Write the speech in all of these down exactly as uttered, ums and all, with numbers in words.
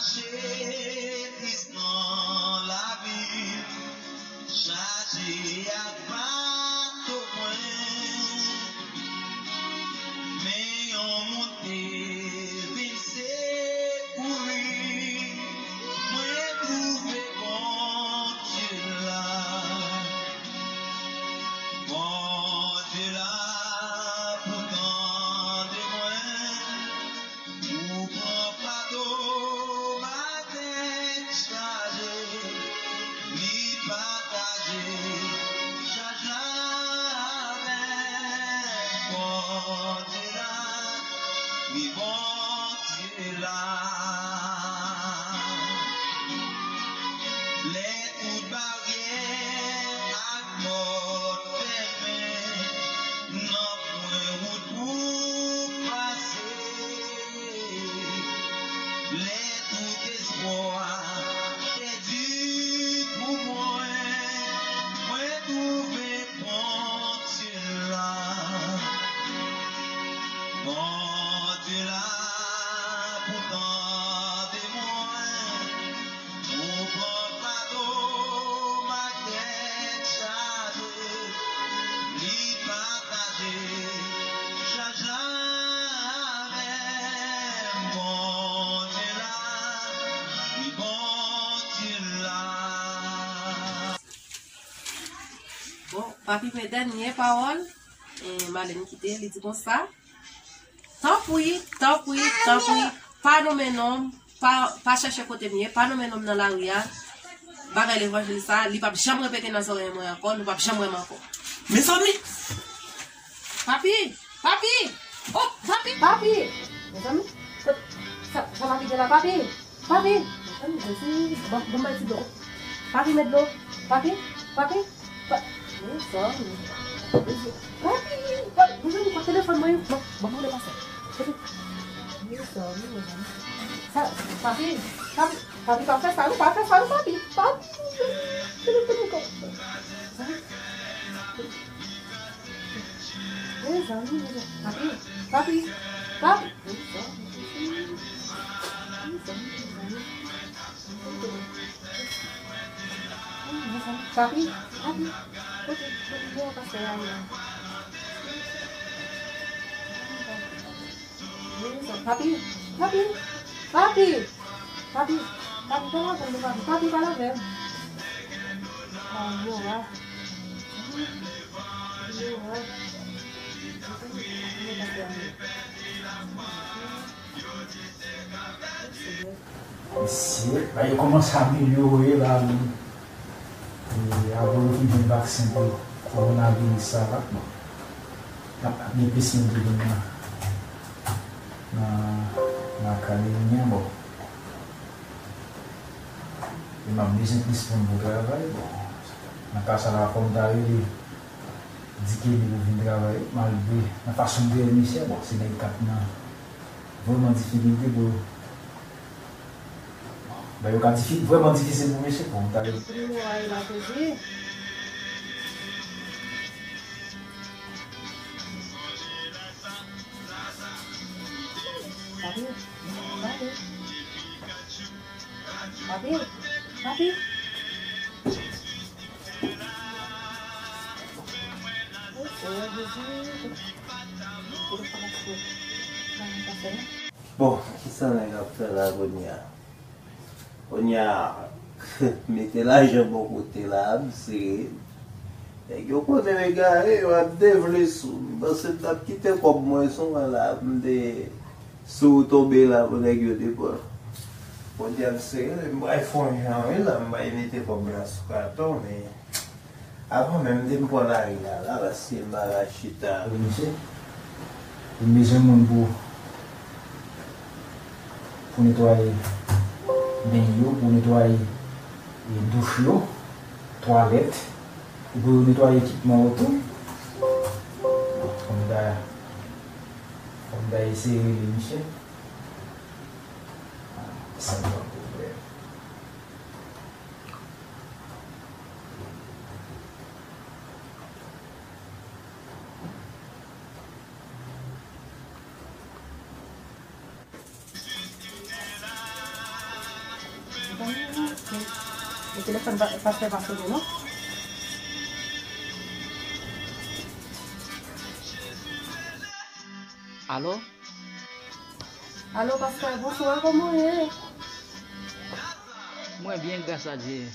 Mache tris nan lavi, chaje ak bato mwen. Men yon moun te vin sekouri, mwen twouve Bondye la. Bondye la pou tande mwen. Ou pran fado m ak tèt chaje, li pataje chaj la avè m. Bondye la, wi, Bondye la. Lè tout baryè ak pòt fèmen, nan pwen wout pou pase. Lè tout espwa pèdi pou mwen, mwen twouve Bondye la. Bondye la pou tande mwen. Ou pran fado m ak tèt chaje, li pataje chaj la avè m. Bondye la, wi, Bondye la. Bon, papi, men dènye pawòl, e, Malèn kite, li di konsa. Tanpri, tanpri, tanpri, pa nonmen non m, pa, pa chèche kote m ye, pa nonmen non m nan lari a. Bagay levanjil sa, li p ap janm repete nan zòrèy mwen ankò, nou p ap janm wè m ankò. Mezanmi! Papi! Papi! Oh, papi! Papi! Mezanmi, sa, sa papi gen la, papi? Papi! Mezanmi, Jezi, ban, ban m bay ti dlo. Papi, met dlo. Papi! Papi! Pa-, mezanmi. Papi! Papi! Mezanmi, kot telefòn mwen? Ban, ban m rele pastè. Papi! Mezanmi, mezanmi. Sa, papi! Papi! Papi, pa fè sa, non, pa fè sa, non, papi! Papi! Telefòn mwen, papi! Mezanmi, mezanmi. Papi, papi, papi. Mezanmi, mezanmi, mezanmi. Mezanmi, papi, papi. Kote, kote, kote pastè a ye la? Papi, papi, papi, papi, papi, pale avè m, papi, papi, pale avè m. Ayora. Ayora. Mesye, bagay yo kòmanse amelyore la, wi. E avan yo fin jwenn vaksen pou kowonaviris sa la, bon, ap, ap gen plis moun ki vin nan, nan, nan Kalinya, bon. E m ap bezwen plis moun pou travay, bon. Nan ka sa la, fò m ta rele, di ke li pou vin travay, malgre nan fason m te wè misye, bon, se nèg k ap nan vrèman difikilte pou yo. Bagay yo ka difi-, vrèman difisil pou mesye, pou m ta. Nimewo a ye la, Jezi. Papi, papi. Papi, papi. Oh, Jezi. Bon, kisa nèg ap fè la kounye a? Kounye a, mete lajan bò kote la, m sere. Nèg yo konnen m egare, yo ap devle sou m. M panse m t ap kite kòb mwen sou mwen la, m te sou tonbe la pou nèg yo te pran. Kounye a m sere, m pral fè yon jan, wi, la, m pral mete kòb la sou katon, men avan menm de m pran lari la, la, paske m pa ka chita. Wi, mesye. Yo bezwen moun pou, pou netwaye beny yo, pou netwaye, e, douch yo, twalèt, e pou yo netwaye ekipman yo tou. Fò m ta, fò m ta eseye rele misye. San pwoblèm. Telefòn pa- pastè pa sonnen non. Alo? Alo, pastè, bonswa, kòman w ye? Mwen byen, gras a Dye.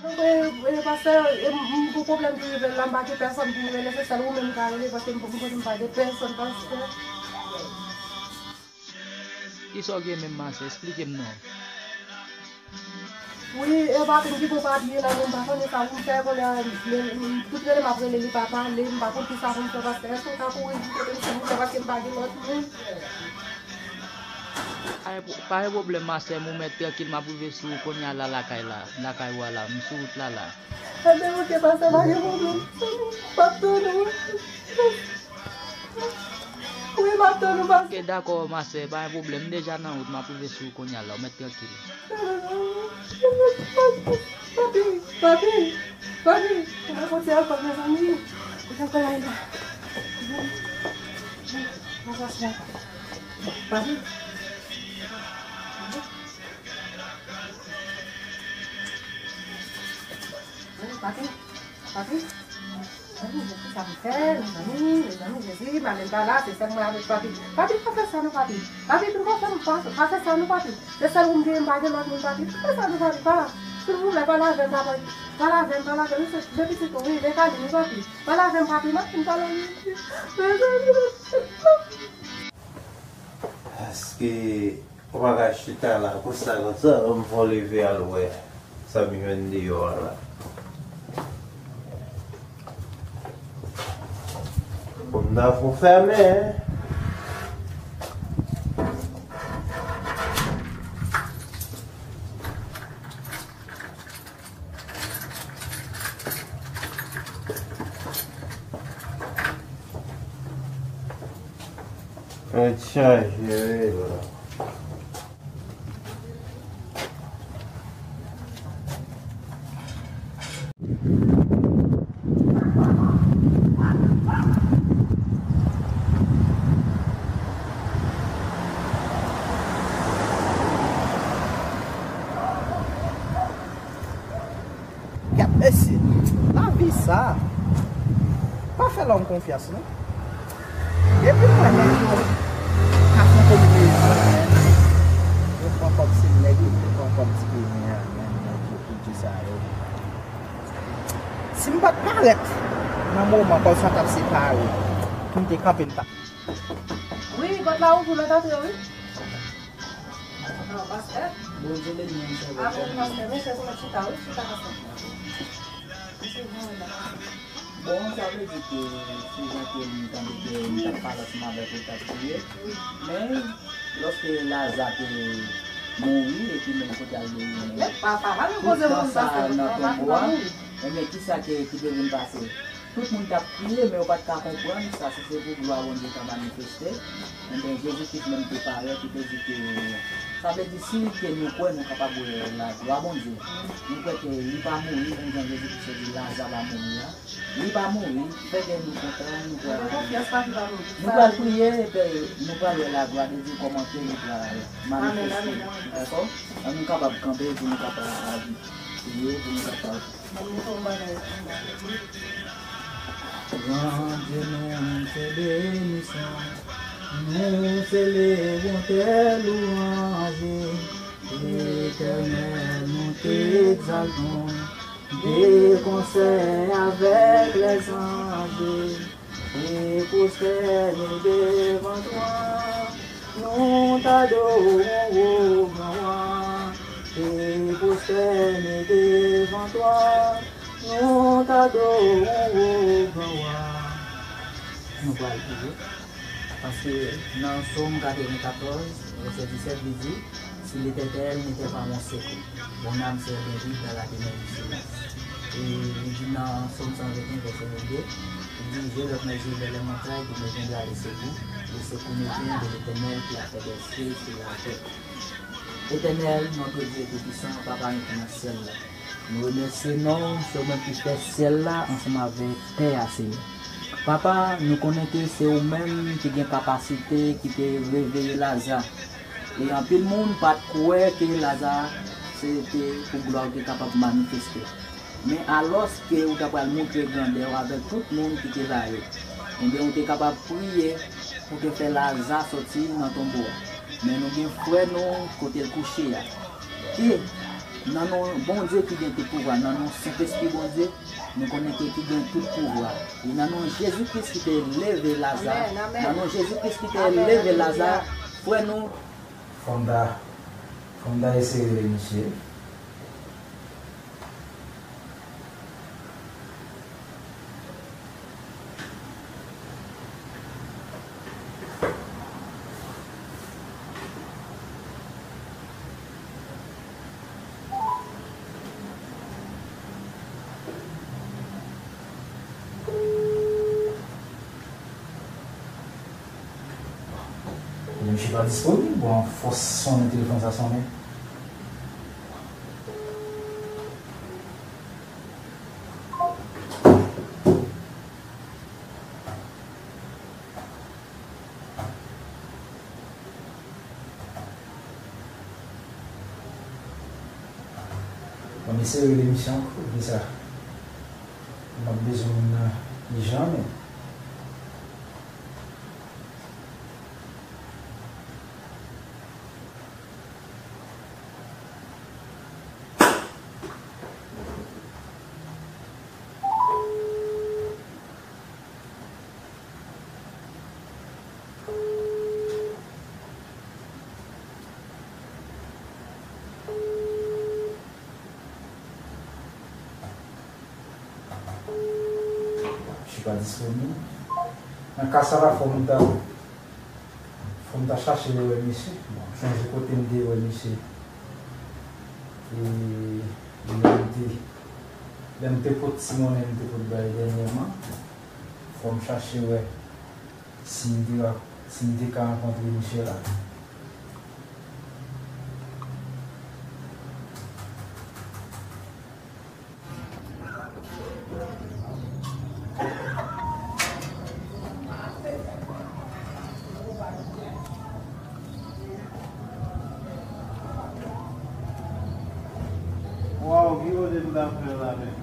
Non, e, e, pastè, e, m, m gon pwoblèm ki rive la, m pa gen pèsòn pou m rele, se sèl ou menm m ka rele, paske m, m konnen m pa gen pèsòn, pastè. Kisa w gen menm, ma sè? Esplike m non. Wi, e papi m ki gon papye la, men m pa konnen sa pou m fè, kounye a, m, m, tout rele m ap rele, li pa pale, m pa konn kisa pou m fè, pastè, èske w ka kouri vin kote m, silvouplè, paske m pa gen lòt moun. Pa gen pwo- pa gen pwoblèm, ma sè, m ou mèt trankil, m ap rive sou ou kounye a la, lakay la, lakay ou a la, m sou wout la la. Ebyen, oke, pastè, pa gen pwoblèm. M ap tann ou. Wi, m ap tann ou, pastè. Oke, dakò, ma sè, pa gen pwoblèm. M deja nan wout, m ap rive sou ou kounye a la. Ou mèt trankil. Papi, papi, papi. Ou pa konn se alkòl, mezanmi. Ou te kòlay la. Papi. Papi, papi, mezanmi, Jezi, sa m fè, mezanmi, mezanmi, Jezi, m ale m pa la, se sèl mwen avèk papi. Papi, pa fè sa non, papi. Papi, pou pa fè, pa, pa fè sa non, papi. Se sèl ou m genyen, m pa gen lòt moun, papi. Pa fè sa non, papi, pa. Silvouplè, pale avè m, papa. Pale avè m, pale avè m. Se de pitit ou, wi, de Kalin, wi, papi. Pale avè m, papi, m ap vin pale avè m. Mezanmi. Èske ou pa ka chita la konsa, konsa, m fè w leve al wè sa m jwenn deyò a la. Pou m ta fè w fèmen, en. Mwen chaje wi la. Gad mesye, lavi sa, pa fè lòm konfyans non. Depi m wè nèg yo ka fè kòb mezon, yo pran kòb se nèg yo pran kòb ti peyi a, men nèg yo pou di sa yo. Si m pa t parèt nan moman kòb sa t ap separe, pou m te kanpe m t ap. Wi, pòt la ouvri, mèt antre wi. Pastè. Bondye beni w, m sèvi. Amen, pastè. Men chèz mwen chita, wi, chita, pastè. Bon, sa vle di ke se jan ke m tande ke m t ap pale ansanm avèk ou, t ap priye. Men, lòske Laza te mouri, epi menm kote al mouri, men tout tan sa nan tonbo a, ebyen, kisa ke, ki te vin pase? Tout moun t ap kriye, men yo pa t ka konprann sa, si se pou glwa Bondye ka manifeste. Ebyen, Jezi Kris menm te parèt, li te di ke, sa vle di, si ke nou kwè, nou kapab wè laglwa Bondye. Nou kwè ke li pa mouri, menm jan Jezi Kris te di Laza pa mouri a. Li pa mouri, fè ke nou kontan, nou pral, nou pral priye, epi nou pral wè laglwa de Dye kòman ke li pral manifeste. Dakò? Ann nou kapab kanpe, pou nou kapab priye, pou nou kapab Grandye nou, se benisyon, nou selebre te lwanj, Etènèl, nou te egzaltan, de konsè avèk lèzanj, e pwostène devan twòn, nou t adore w, o gran wa, e pwostène devan twòn. Nou t adore w, o gran wa. Nou pral priye. Paske nan Sòm katrevenkatòz, vèsè disèt, li di, Si l'Éternel n'était pas mon secours, mon âme serait perdue dans la demeure du silence. E li di nan Sòm san venteyen, vèsè vennde, li di, Je lève mes yeux vers les montagnes, d'où me viendra le secours. Le secours me vient de l'Éternel qui a fait des cieux et la terre. Etènèl, notre Dieu Tout-Puissant, Papa nou ki nan syèl la. Nou remèsye non w, se ou menm ki fè syèl la ansanm avèk tè a, Senyè. Papa, nou konnen ke se ou menm ki gen kapasite ki te reveye Laza. E anpil moun pa t kwè ke Laza Te pou glwa w te kapab manifeste. Men alòske ou ta pral montre grandè w avèk tout moun ki te la yo, ebyen, ou te kapab priye pou te fè Laza sòti nan tonbo a. Men nou gen frè nou kote l kouche a. Ke nan non Bondye ki gen tout pouvwa, nan non Sentespri Bondye, nou konnen ke ki gen tout pouvwa. E nan non Jezi Kris ki te leve Laza, nan non Jezi Kris ki te leve Laza, frè nou, Fò m ta, fò m ta eseye rele misye. Misye pa disponib, bon, fòs sonnen telefòn sa sonnen. Bon, mesye rele misye ankò, ki sa? M ap bezwen moun nan ijan, men. Misye pa disponib. Nan ka sa la, fò m ta, fò m ta chache rewè misye. Bon, m sonje kote m te wè misye. E lè m te, lè m te pot ti monnen m te pot bay dènyèman. Fò m chache wè si m te, si m te ka rankontre misye la. Waw, ki kote pou ta fè la menm?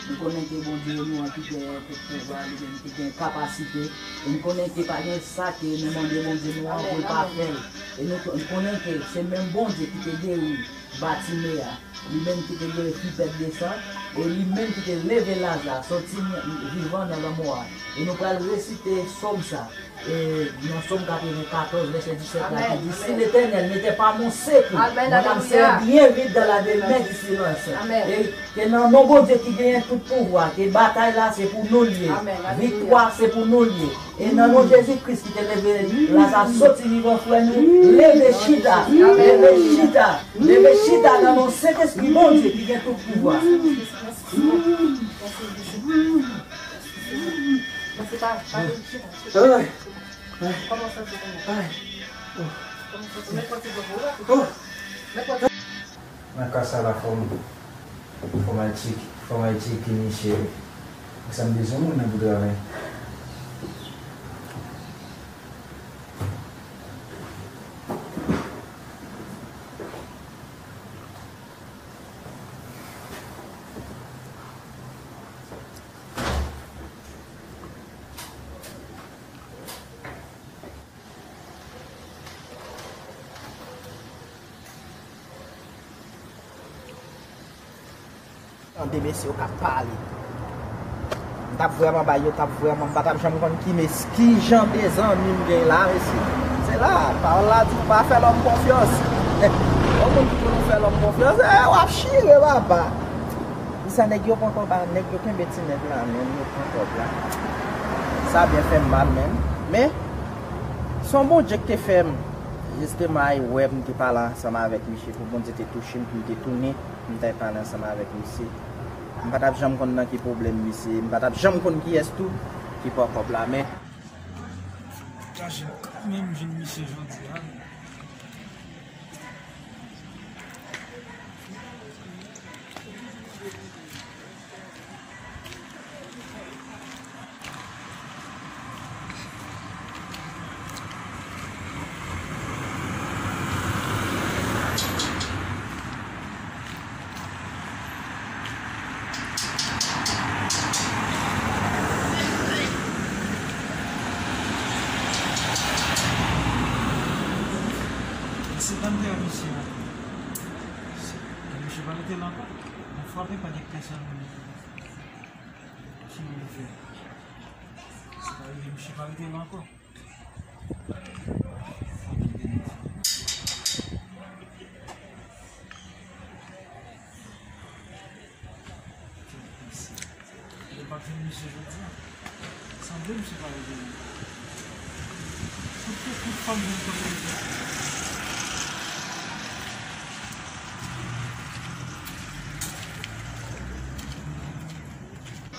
Nou konnen ke Bondye nou an ki gen tout pouvwa, li menm ki gen kapasite. E nou konnen ke pa gen sa ke nou mande Bondye nou an pou l pa fè l. E nou, nou konnen ke se menm Bondye ki te geri Batime a, li menm ki te geri fi pèt de san, e li menm ki te leve Laza sòti vivan nan lanmò a. E nou pral resite sòm sa. E nan Sòm katrevenkatòz, vèsè disèt la, ki di, Si l'Éternel n'était pas mon secours, mon âme serait bien vite dans la demeure du Silence. E ke nan non Bondye ki genyen tout pouvwa, ke batay la se pou nou l ye, viktwa se pou nou l ye. E nan non Jezi Kris ki te leve Laza sòti vivan, frè nou, leve chita, leve chita, leve chita nan non Sentespri Bondye ki gen tout pouvwa. Ay. Ay. Ay. Oh. Oh. Nan ka sa la, fò m, fò m al tcheke, fò m al tcheke misye. Paske m bezwen moun nan pou travay. Tande mesye yo k ap pale. M t ap vrèman bay yo, t ap vrèman, m pa t ap janm konn ki mes-, ki jan de zanmi m gen la, mesye. Se la, pawòl la di, ou pa fè lòm konfyans. Yon moun ki konn ou fè lòm konfyans, e, w ap chire, papa. Di sa, nèg yo pran kòb la, nèg yo kenbe ti nèg la, menm yo pran kòb la. Sa byen fè m mal, menm. Men, se yon Bondye ki te fè m. Jisteman, ay wè, m te pale ansanm avèk misye, pou Bondye te touche m, pou m te tounen. M t al pale ansanm avèk misye. M pa t ap janm konn nan ki pwoblèm misye ye. M pa t ap janm konn kiyès tou ki pran kòb la, men. Kache kanmenm jwenn misye jodi a. Te la ankò. Mwen frape pa de pèsòn ki vle fè. Se pa rive, misye pa rete la ankò. Yo pa jwenn misye jodi a. Sanble misye pa revini. Tout, tout, tout fanm vin kote misye.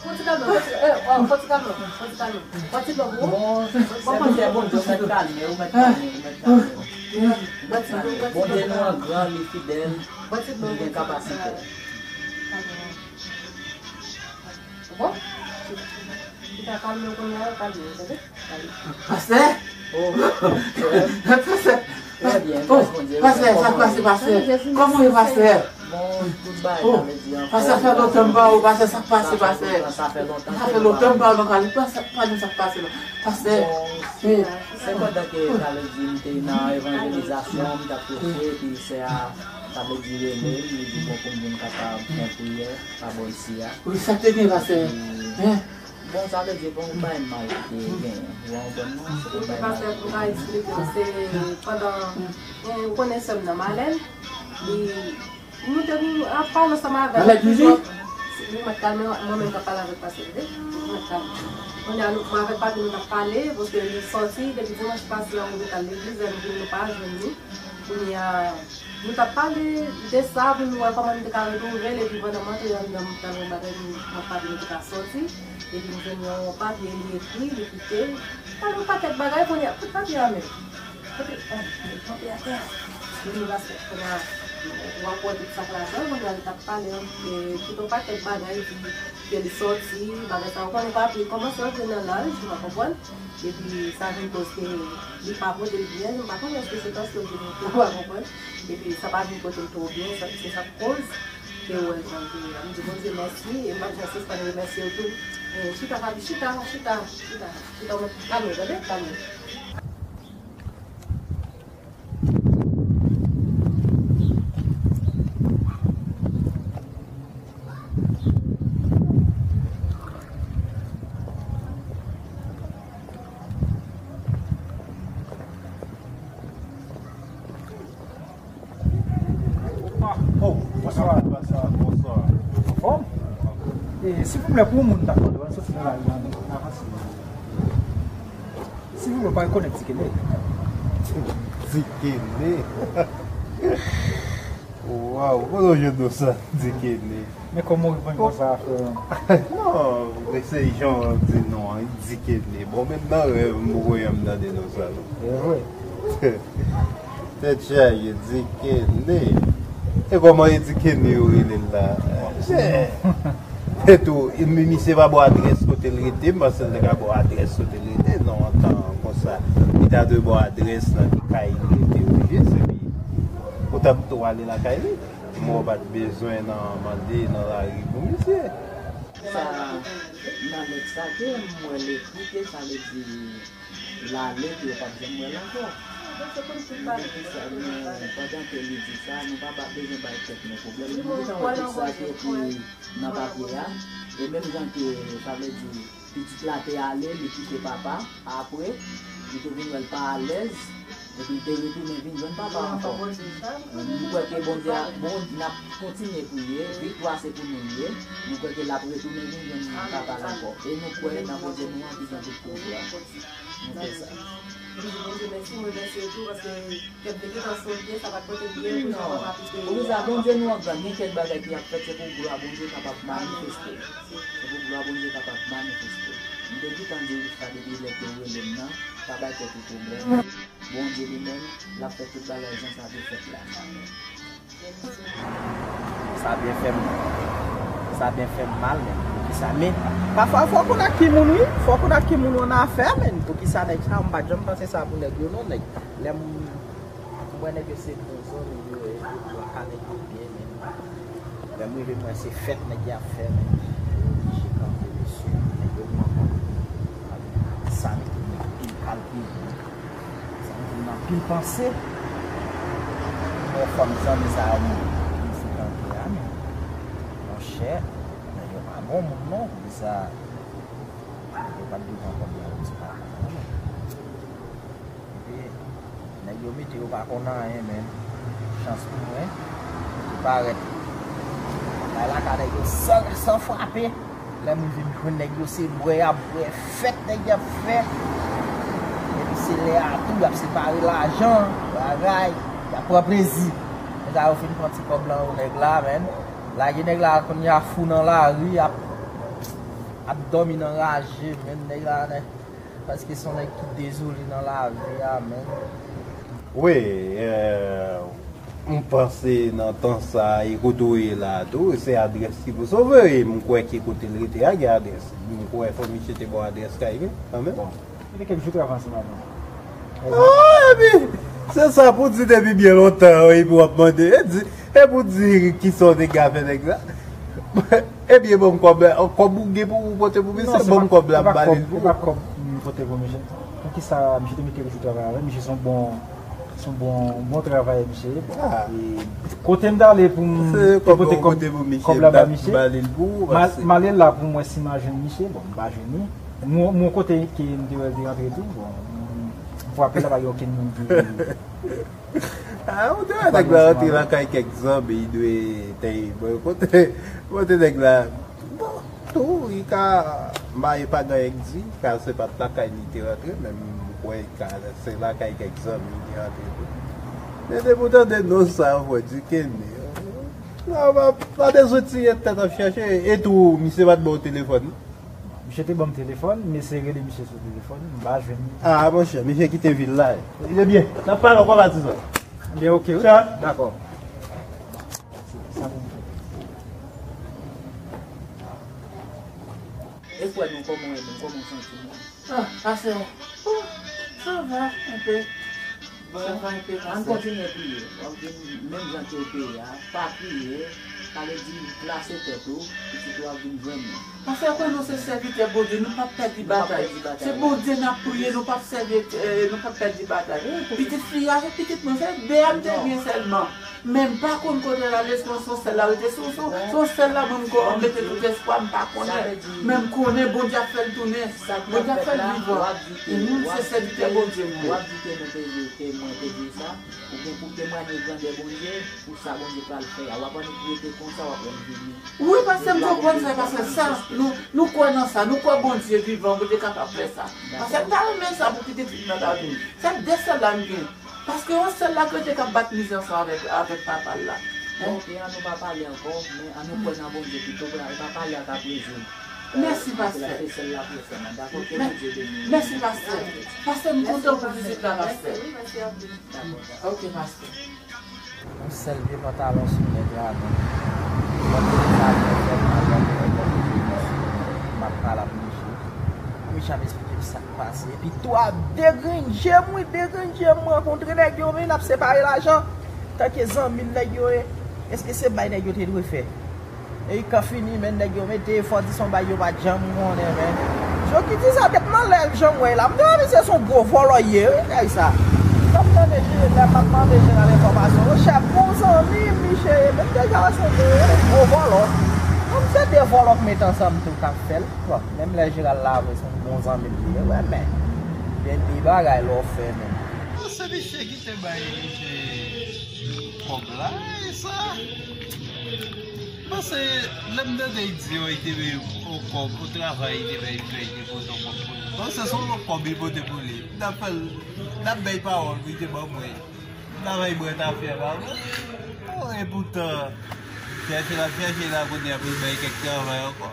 Fò ti kalme, fò ti, eh, oh, fò ti kalme, fò ti kalme. Fò ti dlo pou ou. Bon, sèvitè Bondye, ou mèt kalme, ou mèt kalme, ou mèt kalme. Bwè ti dlo, bwè ti dlo. Bondye nou an gran, li fidèl, li gen kapasite. Bon? Chita, kalme w kounye a, kalme w, tande? Kalme. Pastè! Oh, pastè! Trè byen, oh, pastè, sa k pase, pastè? Kòman w ye, pastè? Bon, tout bagay, oh, sa vle di, pastè, sa fè lontan m pa wè w, pastè, sa k pase, pastè? Sa fè lontan, sa fè lontan m pa wè w nan kay la, pastè, pa di m sa k pase, non. Pastè, bon, se pandan ke, sa vle di, m te nan evanjelizasyon, m t ap preche, epi sè a, sa vle di, rele m, li di, bon, pou m vin kapab fè yon priyè. Pa bò isi a. Wi, sa k te gen, pastè? Hein? Bon, sa vle di, bon, yon bagay mal ki te gen. Ou konprann mwen? Se yon bagay mal ki te gen. Pastè, pou m ka eksplike w, se pandan, eh, ou konnen sè m nan Malèn, li, nou te vin ap pale ansanm avè l. Malèn toujou? Li mèt kalme, mwen menm k ap pale avèk pastè, tande? Li mèt kalme. Kounye a, nou, mwen avèk papi, nou t ap pale, paske li sòti, depi dimanch pase a, ou te al legliz, lè nou vin, nou pa jwenn li. Kounye a, nou t ap pale de sa pou nou wè kòman nou te ka retwouve l, epi pandan m antre anndan, m t al wè bagay, m ap pale, nou te ka sòti, epi m jwenn yon papye, li ekri, li kite, pale yon pakèt bagay, kounye a, kote papye a menm? Kote, ah, li tonbe atè a. Epi nou pase, kounye a, w ap wè tout sa k ladan, kounye a, li t ap pale, e, tout yon pakèt bagay, epi ke li sòti, bagay sa, ou konnen papye kòmanse antre nan laj, ou pa konprann? Epi sa vin koz ke li pa pote l byen, m pa konnen èske se paske l vin ou pa konprann. Epi sa pa vin pote l twò byen, sa, se sa k koz ke ou wè l jan l te ye a. M di Bondye mèsi, e m pa janm sispann remèsye l tou. E chita, papi, chita, chita, chita, chita, ou mèt kalme w, tande? Kalme w. Oh, bonswa. Bonswa, bonswa. Anfòm? E, silvouplè, pou yon moun ta tande w, al soti nan lari la, non. Avanse. Silvouplè, ou pa rekonèt Dikene? Dikene? Waw, kote w jwenn non sa, Dikene? Men kòman w reponn konsa, frè m? Non, men se jan w di non an, Dikene. Bon, menm nan rèv, m poko janm tande non sa, non. E vre? Tèt chaje, Dikene. E kòman e Dikene yo rele l la? Tèt ou, e mi-, misye pa ba w adrès kote l rete, m panse l te ka ba w adrès kote l rete, non, antan konsa. Li ta dwe ba w adrès nan ki kay li rete, wi, byen si. Ou t ap tou ale lakay li. Mwen pa t bezwen nan mande nan lari pou misye. Sa, nan lèt sa ke m wè l ekri ke sa vle di l ale, ke yo p ap janm wè l ankò. Men, men pandan ke li di sa, nou pa, pa bezwen bay tèt nou pwoblèm. Nou gentan wè tout sa ki ekri nan papye a. E menm jan ke, sa vle di, pitit la te ale, li kite papa. Apre, li te vin wè l pa alèz, epi l te retounen vin jwenn papa ankò. Nou kwè ke Bondye a, bon, n ap kontinye priye, viktwa se pou nou l ye. Nou kwè ke l ap retounen vin jwenn papa l ankò. E nou kwè nan Bondye nou an ki gen tout pouvwa. Nou kwè sa. M di Bondye mèsi, mwen remèsye tou, paske kè m te gentan sote, sa pa t pote byen, pou jan papa kite. Poukisa Bondye nou an gran, gen kèk bagay ki ap fèt, se pou glwa Bondye kapab manifeste. Se pou glwa Bondye kapab manifeste. M te gentan di w sa depi lè ke w rele m nan, pa bay tèt ou pwoblèm. Bondye li menm, l ap fè tout bagay jan sa dwe fèt la. Sa byen fè m, sa byen fè m mal, men poukisa? Men, pafwa, fò w konn ak ki moun, wi. Fò w konn ak ki moun w nan afè, men poukisa nèg sa, m pa t janm panse sa pou nèg yo, non, nèg. Lè m, m wè nèg yo se bon zòn, yo, yo, yo pa nèg yo byen, men lè m rive, m wè se fèt nèg yo ap fè, men yo oblije kanpe, mesye, nèg yo pran kòb. Sa mete m nan anpil kalkil. Sa mete m nan anpil panse. Mwen fanm zanmi sa yo m frekante a, men Chè, nèg yo pa bon moun non, pou sa, yo pa t dwe pran kòb la, yo se pa bon moun. Epi, nèg yo mete yo pa konn anyen, menm. Chans pou mwen, mwen te parèt. Bay lakay nèg yo san, san frape. Lè m rive, m jwenn nèg yo, se bwè y ap bwè, fèt nèg y ap fè. Epi se lè a tou, y ap separe lajan, bagay, y ap pran plezi. Nèg sa yo fin pran ti kòb lan yo, nèg la, menm. Lage nèg la kounye a fou nan lari, ap, ap dòmi nan raje, menm nèg la, nèg, paske se yon nèg ki dezole nan lavi a, menm. Wi, euh, m panse nan tan sa, e kote w ye la tou, se adrès ki pou sove, e m kwè ke kote l rete a gen adrès. M kwè fò misye te ba w adrès kay li, kanmenm. Bon. Li te kèk jou travay ansanm avè m. Ah, epi, se sa pou di depi byen lontan, wi, epi w ap mande. E di, e pou di kisa w te ka fè nèg la. Ebyen, ban m kòb la, kòb ou gen pou ou pote pou misye, ban m kòb la, m ba li l pou ou. Non, se pa kòb, se pa kòb m pote pou misye. Poukisa misye te met kèk jou travay avè m, misye se yon bon, se yon bon, bon travayè misye ye. Bon, e kote m t ale pou m te pote kòb, kòb la ba misye, m ale la pou m wè si m a jwenn misye, bon, m pa jwenn li. Mwen, mwen kote ke m te wè l te rantre tou, bon, m frape la, pa gen okenn moun ki. Ah, ou te wè nèg la rantre lakay kèk zanmi, li dwe te, bon, kote, kote nèg la, bon, tou, li ka, m pa, li pa gen anyen k di, ka se pa t lakay li te rantre, men m kwè li ka, se lakay kèk zanmi li te rantre tou. Men depi w tande non sa, ou wè di ke ne. Non, pa, pa bezwen tiye tèt ap chache, e tou, misye pa t ba w telefòn, non? Misye te ban m telefòn, m eseye rele misye sou telefòn, m pa jwenn li. Ah, monchè, misye kite vil la. Ebyen, n ap pale ankò patizan. Ebyen, oke, wi. Dakò. E frè nou, kòman w ye menm? Kòman w santi w? Ah, pastè, oh, ça va un peu. Bon, ça va un peu, pastè. Ann kontinye priye. W ap vin menm jan ke w te ye a. Pa kriye. Pale di, plase tèt ou, pitit ou ap vin jwenn ou. Pastè, kwè nou se sèvitè Bondye, nou p ap pèdi batay. Se Bondye n ap priye, nou p ap sèvi, eh, nou p ap pèdi batay. Pitit fi a, se pitit mwen, se de a m te gen sèlman. Men m pa konn kote l ale, se yon sèl la rete sou, sou, se yon sèl la mwen m mete tout espwa, m pa konnen. Men m konnen Bondye ap fè l tounen. Bondye ap fè l vivan. E nou, se sèvitè Bondye nou ye. W ap di ke nou te di, ke mwen te di sa. Ou gen pou temwanye grandè Bondye, pou sa Bondye pral fè a. W ap annik rete konsa, w ap wè l vini. Wi, pastè, m konprann sa, pastè, sa, nou, nou kwè nan sa, nou kwè Bondye vivan, Bondye kapab fè sa. Pastè, m ta renmen sa pou pitit fi m nan ta vin. Se de sèl la m gen. Paske yon sèl la k rete k ap bat mizè ansanm avèk, avèk papa l la. Bon, e ann nou pa pale ankò, men ann nou kwè nan Bondye pito, e pa pale ak ap rezoud. Mèsi, pastè. Se sèl la pou fè, dakò? Ke Bondye beni w. Mèsi, pastè. Pastè, m kontan pou vizit la, pastè. Mèsi, wi, mèsi anpil. Dakò, dakò. Oke, pastè. Yon sèl vye pantalon sou nèg la, men. Pantalon sa, mwen fè mal, mwen fè mal. M ap pale ak misye. Misye ap esplike m sa k pase. Epi tou a de grenn je m, wi, de grenn je m, m rankontre nèg yo, men n ap separe lajan. Tanke zanmi m nèg yo ye. Èske se bay nèg yo te dwe fè? E kan fini, men nèg yo mete fò di se yon bay yo pa t janm konnen, men. Joki di sa tèt nan lè l janm wè la. M te wè misye se yon gwo vòlò ye, wi, nèg sa. Lè m tande je, lè m ap mande Jeral enfòmasyon, monchè, bon zanmi m misye ye, men m deja wè se yon gwo vòlò. Bon, se de vòlò k met ansanm tou k ap fè l. Bon, menm lè Jeral la vre se yon bon zanmi m li ye, wè, men gen de bagay lè w fè, men. Se misye ki te bay misye kòb la, e sa. Paske lè m tande l di yo, li te vle yon kòb pou travay, li te vle fè, li te pote yon kòb pou li. Bon, se yon lòt kòb li pote pou li. N ap fè l, n ap bay pawòl pou li te ban mwen. Travay bwèt afè pa vre. Bon, epoutan, chèche l ap chèche la, kounye a pou l bay kèk travay ankò.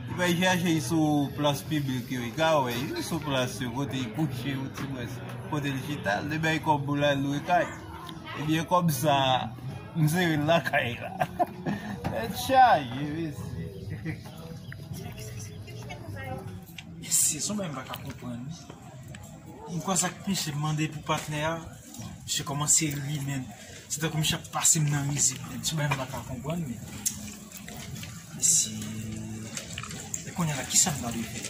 Li bay chèche l sou plas piblik yo, li ka wè, wi, sou plas yo, kote li kouche, ou ti mwens, kote l chita, li bay kòb pou l al lwe kay. Ebyen, kòb sa, m sere l lakay la. Tèt chaje, mesye. Mesye, se yon bagay m pa ka konprann, wi. M kwè sa k misye mande pou patnè a, misye kòmanse ri, men. Se tankou misye ap pase m nan mizik, men. Se yon bagay m pa ka konprann, men. Mesye, e kounye a la, kisa m ta dwe fè?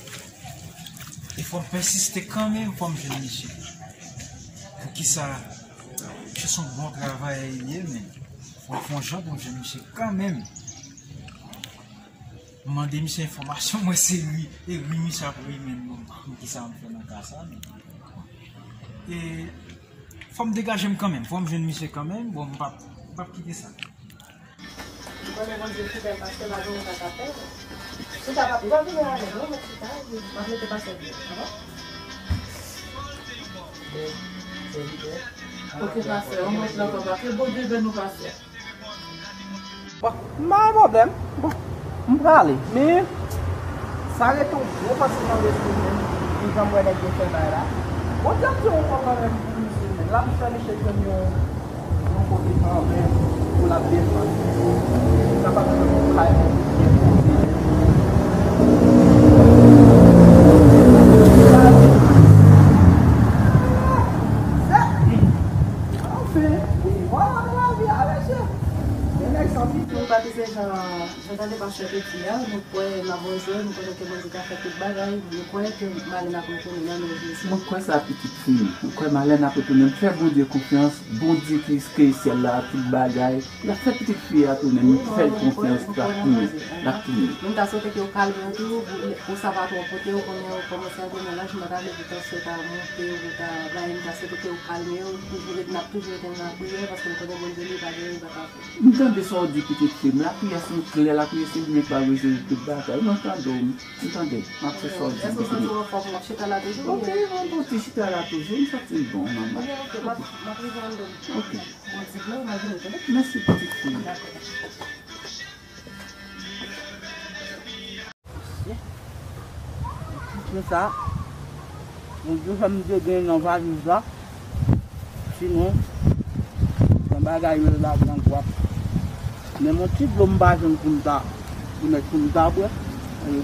E fò m pèsiste kanmenm, fò m jwenn misye. Poukisa? Misye se yon bon travayè li ye, men. Fò m fè yon jan pou m jwenn misye kanmenm. M mande misye enfòmasyon, mwen se ri, e ri misye ap ri, men m pa konn kisa m fè nan ka sa, men. E fò m degaje m kanmenm, fò m jwenn misye kanmenm, bon, m p ap, m p ap kite sa. Ou konnen Bondye fidèl, pastè, pa gen yon sa k ap fè. Chita, pa, ou pa vini avè m, non, mèt chita, m ap mete pastè byen, dakò? Ok, pastè, yon mèt nan kò, pastè, Bondye beni w, pastè. Bon, m pa gen pwoblèm. Bon, m prale. Men, sa rete yon gwo panse nan lespri m, men, jan m wè nèg yo fè bagay la. Bondye ap di yon kò kanmenm pou misye, men. L ap fè misye jwenn yon, yon kote kanmenm pou l ap defann. Li kapab jwenn yon kay byen poze. Anfen, wi, vwala, vwala, wi, a mesye. Men nèg santi tou. Patizè jan Jan tande pastè te di a, nou kwè n ap rejwenn, nou konnen ke Bondye ka fè tout bagay, nou kwè ke Malèn ap retounen nan non Jezi. Mwen kwè sa, pitit fi m. Mwen kwè Malèn ap retounen. M fè Bondye konfyans. Bondye ki, ki syèl la, tout bagay. L ap fè pitit fi a tounen. M fè l konfyans, l ap tounen. L ap tounen. Men m ta swete ke w kalme w tou, pou, pou sa pa twò pote w, konnen w kòmanse antre nan laj, m pa ta vle pou tansyon ta monte, ou pou ta, bagay, m ta swete ke w kalme w, toujou ret, n ap toujou rete nan lapriyè, paske m konnen Bondye li pa gen anyen li pa ka fè. M tande sa w di, pitit fi m. Lapriyè se yon klè, lapriyè se limyè k ap rezoud tout bagay. Mwen tande w, m tande. M ap fè sa w di, pitit fi m. Èske w santi w anfòm? W ap chita la toujou? Ok, mwen santi chita la toujou, m santi m bon, manman. Ebyen, ok, m ap, m ap rive anndan. Ok. Bon, ti blan, m ap vini, tande? Mèsi, pitit fi m. Dakò. Konsa, Bondye fè m te gen nan valiz la. Sinon, gen bagay yo ladan gwap. Men yon ti dlo m pa jwenn pou m ta, pou mèt pou m ta bwè. E,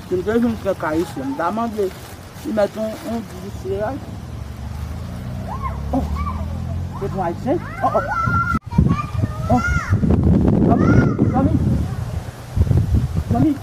si m te jwenn kèk ayisyen, m ta mande li mèt yon, yon dlo siraj. Oh! Se pou ayisyen? Oh, oh! Oh! Zanmi, zanmi! Zanmi!